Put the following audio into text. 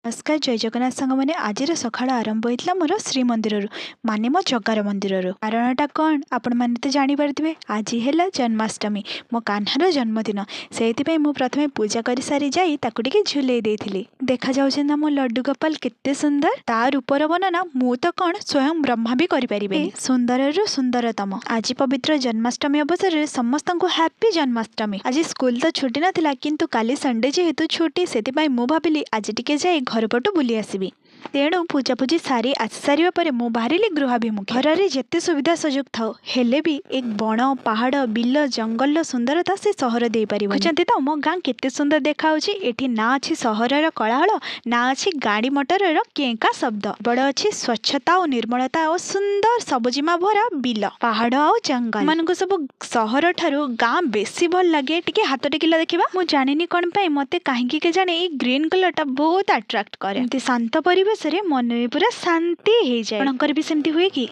ନମସ୍କାର, ଜୟ ଜଗନ୍ନାଥ ସାଙ୍ଗମାନେ। ଆଜିର ସକାଳ ଆରମ୍ଭ ହୋଇଥିଲା ମୋର ଶ୍ରୀମନ୍ଦିରରୁ, ମାନେ ମୋ ଜଗାର ମନ୍ଦିରରୁ। କାରଣଟା କ'ଣ ଆପଣମାନେ ତ ଜାଣିପାରୁଥିବେ। ଆଜି ହେଲା ଜନ୍ମାଷ୍ଟମୀ, ମୋ କାହ୍ନାର ଜନ୍ମଦିନ। ସେଇଥିପାଇଁ ମୁଁ ପ୍ରଥମେ ପୂଜା କରିସାରି ଯାଇ ତାକୁ ଟିକେ ଝୁଲେଇ ଦେଇଥିଲି। ଦେଖାଯାଉଛି ନା ମୋ ଲଡୁ ଗୋପାଲ କେତେ ସୁନ୍ଦର? ତା ରୂପର ବର୍ଣ୍ଣନା ମୁଁ ତ କ'ଣ, ସ୍ୱୟଂ ବ୍ରହ୍ମା ବି କରିପାରିବେନି। ସୁନ୍ଦରରୁ ସୁନ୍ଦରତମ। ଆଜି ପବିତ୍ର ଜନ୍ମାଷ୍ଟମୀ ଅବସରରେ ସମସ୍ତଙ୍କୁ ହ୍ୟାପି ଜନ୍ମାଷ୍ଟମୀ। ଆଜି ସ୍କୁଲ ତ ଛୁଟି ନଥିଲା, କିନ୍ତୁ କାଲି ସଣ୍ଡେ ଯେହେତୁ ଛୁଟି, ସେଥିପାଇଁ ମୁଁ ଭାବିଲି ଆଜି ଟିକେ ଯାଇ ଘର ପଟୁ ବୁଲି ଆସିବି। ତେଣୁ ପୂଜାପୂଜି ସାରି ଆସି ସାରିବା ପରେ ମୁଁ ବାହାରିଲି ଗୃହାଭିମୁଖେ। ଘରରେ ଯେତେ ସୁବିଧା ସୁଯୋଗ ଥାଉ, ହେଲେ ବି ଏକ ବଣ, ପାହାଡ଼, ବିଲ, ଜଙ୍ଗଲର ସୁନ୍ଦରତା ସେ ସହର ଦେଇପାରିବ ବୁଝନ୍ତି ତ? ମୋ ଗାଁ କେତେ ସୁନ୍ଦର ଦେଖାଯାଉଛି। ଏଠି ନା ଅଛି ସହରର କୋଳାହଳ, ନା ଅଛି ଗାଡ଼ି ମଟରର କେଁ ଶବ୍ଦ। ବଡ଼ ଅଛି ସ୍ୱଚ୍ଛତା ଓ ନିର୍ମଳତା ଓ ସୁନ୍ଦର ସବୁଜିମା ଭରା ବିଲ, ପାହାଡ଼ ଆଉ ଜଙ୍ଗଲ ମାନଙ୍କୁ। ସବୁ ସହର ଠାରୁ ଗାଁ ବେଶୀ ଭଲ ଲାଗେ। ଟିକେ ହାତ ଟେକିଲା ଦେଖିବା। ମୁଁ ଜାଣିନି କ'ଣ ପାଇଁ, ମତେ କାହିଁକି କେଜାଣି ଏଇ ଗ୍ରୀନ୍ କଲରଟା ବହୁତ ଆଟ୍ରାକ୍ଟ କରେ। ଏମିତି ଶାନ୍ତ ପରିବେଶରେ ମନ ବି ପୁରା ଶାନ୍ତି ହେଇଯାଏ। ଆପଣଙ୍କର ବି ସେମିତି ହୁଏ କି?